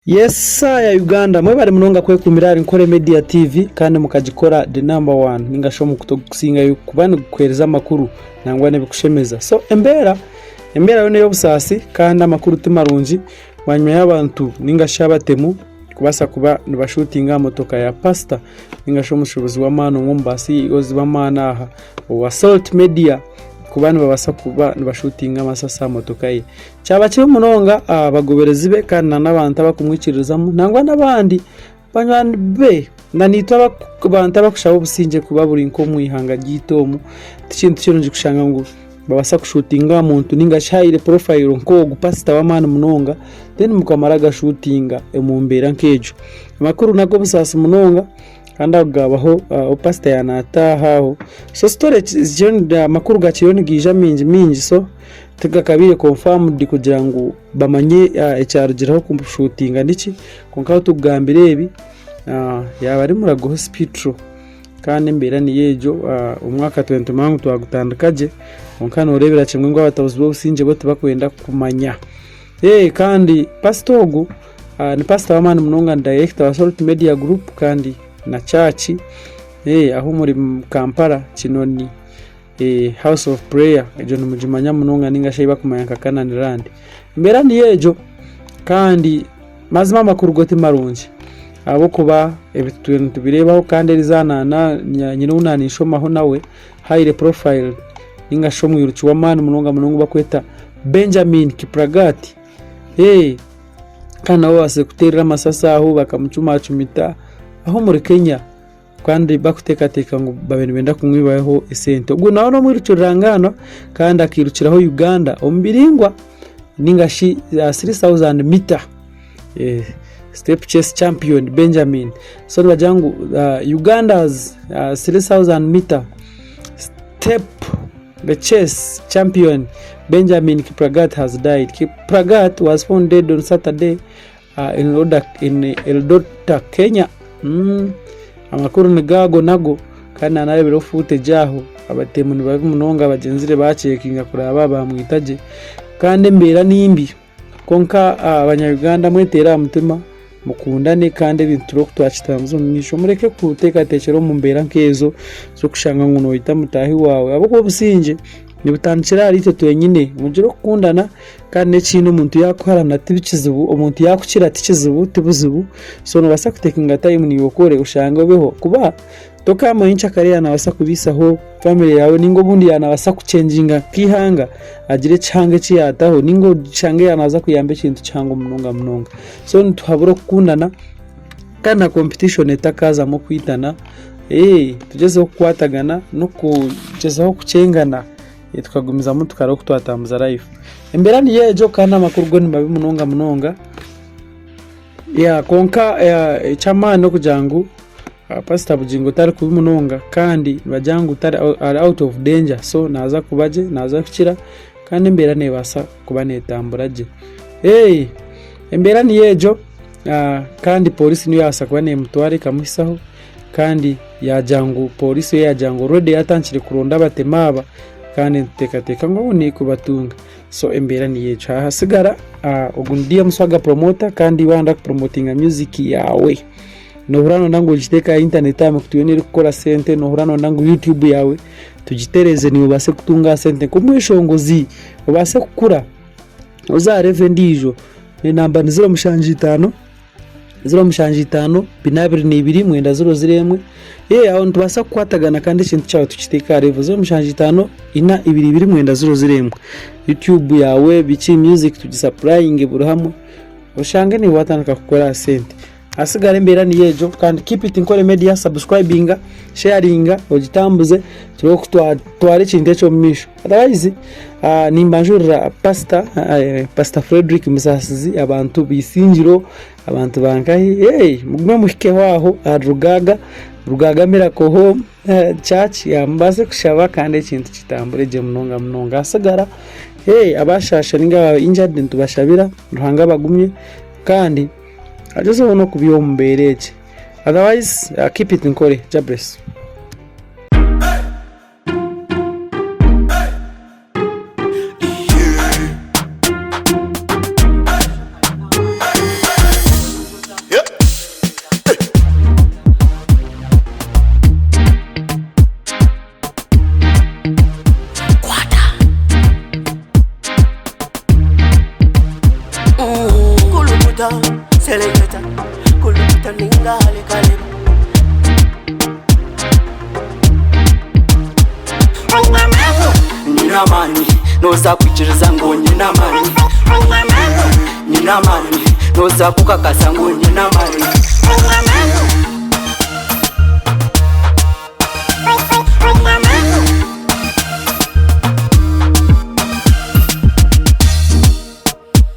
Yesaya Uganda mwebare munonga kwekumira ahari Nkore Media TV kandi mukagikora the number one ninga shi omukutu ogukusingayo kuba nigukuhereza amakuru nangwa n'ebikushemeza. So embeera embeera yo n'ey'obusaasi kandi amakuru ti marungi bwanyima y'abantu ninga shi abatemu kubaasa kuba nibashuutinga aha motoka ya pasita ninga shi omushuubuzi w'amaani omwe omu ba CEOs b'amaani aha owa Salt Media kuba nibabaasa kuba nibashuutinga amasasi aha motoka ye. Kyaba kibi munonga aha bagoberezi be kandi n'abantu abakumwikiririzamu nangwa n'abandi banywani be na naitwe abantu abakushaba obusingye kuba buri nk'omu ihanga ryaitu omu tikintu kirungi kushanga ngu babaasa kushuutinga aha muntu ninga shi haire porofayiro nk'ogu pasita w'amaani munonga then mukamara gashuutinga omu mbeera nk'egyo. Amakuru n'ag'obusaasi munonga kandi ago gaabaho obu pasita yaaba naataaha aho. So story amakuru gakiriyo nigaija maingi maingi so tigakabaire confirmed kugira ngu bamanye ekyarugireho kumushuutinga niki kwonka ahu turikugambira ebi yaaba ari Murago hospital kandi embeera niyo egyo omwaka twena nitumanya ngu twagutandika gye kwonka nooreebera kimwe ngu abatabuzi b'obusingye bo tibakwenda kumanya. Kandi pasita ogu ni pasita w'amaani munonga ni dayirekita wa Salt Media Group kandi na church ahu omuri Kampala Kinoni. House of Prayer egyo nimugimanya munonga ninga shi ei barikumanya nka Canaan Land. Embeera niyo egyo kandi mazima amakuru go ti marungi ahabw'okuba ebi turiyo nitubireebaho kandi eri izooba nyine ou naanishomaho nawe highly profile ninga shi omwiruki w'amaani munonga munonga ou barikweta Benjamin Kiplagat kandi nawe babaasize kuteerera amasasi aho bakamucumacumita aho omuri Kenya. Kandi bakuteekateeka ngu babaire nibenda kumwibaho esente. Ogu nawe n'omwiruki rurangaanwa kandi akairukiraho Uganda omu biraingwa ninga shi 3000 mita steeplechase champion Benjamin. So nibagira ngu Uganda's 3000 mita steeplechase champion Benjamin Kiplagat has died. Kiplagat was found dead on Saturday in Eldoret, Kenya. Amakuru nigo ago nago kandi nanareeberaho footage aho abatemu nibabi munonga bagyenzire bakyekinga kureeba baaba bamwita gye kandi embeera nimbi kwonka abanya Uganda mweteere aha mutima mukundane kandi ebintu turebe oku twakitambuza omu maisho mureke kuteekateekyera omu mbeera nk'ezo z'okushanga ngu noita mutaahi waawe ahabw'okuba obusingye nibutandikira ahari itwe twenyine mugire okukundana Kandi n'ekindi omuntu yaakuharana tibi kizibu, omuntu yaakukira ti kizibu, ti buzibu, so noobaasa kutekinga tayimu naiwe okore oshange obeho kuba tokaamanya nyenkyakare yaaba naabaasa kubaisaho famire yaawe nainga obundi yaaba naabaasa kukyenginga nk'eihanga agire ekihanga eki yaataho nainga oshange yaaba naaza kuyamba ekintu kihango munonga munonga. So nituhabura okukundana kandi na competition etakaazamu okwitana, tugyezeho kukwatagana n'okugyezaho kukyengana. Tukagumizamu tukareeba oku twatambuza life. Embeera niyo egyo kandi amakuru go ni mabi munonga munonga. Yeah, kwonka eky'amaani n'okugira ngu Pastor Bugingo tari kubi munonga kandi nibagira ngu tari ari out of danger so naaza kuba gye, naaza kukira kandi embeera neebaasa kuba neetambura gye. Hey, embeera niyo egyo kandi pooriisi niyo yaabaasa kuba neemutwara ekamuhisaho. Kandi yaagira ngu pooriisi yo yaagira ngu already yaatandikire kuronda abatemu aba kandi nituteekateeka ngu obu nikubatunga. So embeera niyo egyo. Hasigara ogu ni DM Swagga Promoter kandi waaba nooyenda kupromotinga music yaawe, noohurira nooyenda ngu ogiteeke aha intaneti aha mikutu yoona erikukora sente, noohurira nooyenda ngu YouTube yaawe tugitereeze naiwe obaase kutunga aha sente nk'omweshongozi, obaase kukura oze aha level endiijo. Enamba ni 075. 075 422 901 Ee aho nitubaasa kukwatagana kandi ekintu kyawe tukiteeke aha level 075 422 901 YouTube yaawe biki music tugisapurayinge buri hamwe oshange naiwe watandika kukora aha sente hasigara embeera niyo egyo kandi keep it Nkore Media subscribinga sharinga ogitambuze turebe oku twatwara ekintu ekyo omu maisho otherwise nimbanjurira pasita pasita Fredrick Musasizi abantu b'Isingiro abantu ba nkahi mugume muhikeho aho ahari Rugaaga, Rugaaga Miracle Home Church mubaase kushaba kandi ekintu kitambure gye munonga munonga. Ahasigara abashaasha ninga aba injured nitubashabira Ruhanga abagumye kandi agyezeho n'okubiiha omu mbeera egi. Otherwise keep it Nkore. Jah bless. Nyine amaani, nooza kwikiriza ngu nyine amaani. Nyine amaani, nooza kukakasa ngu nyine amaani.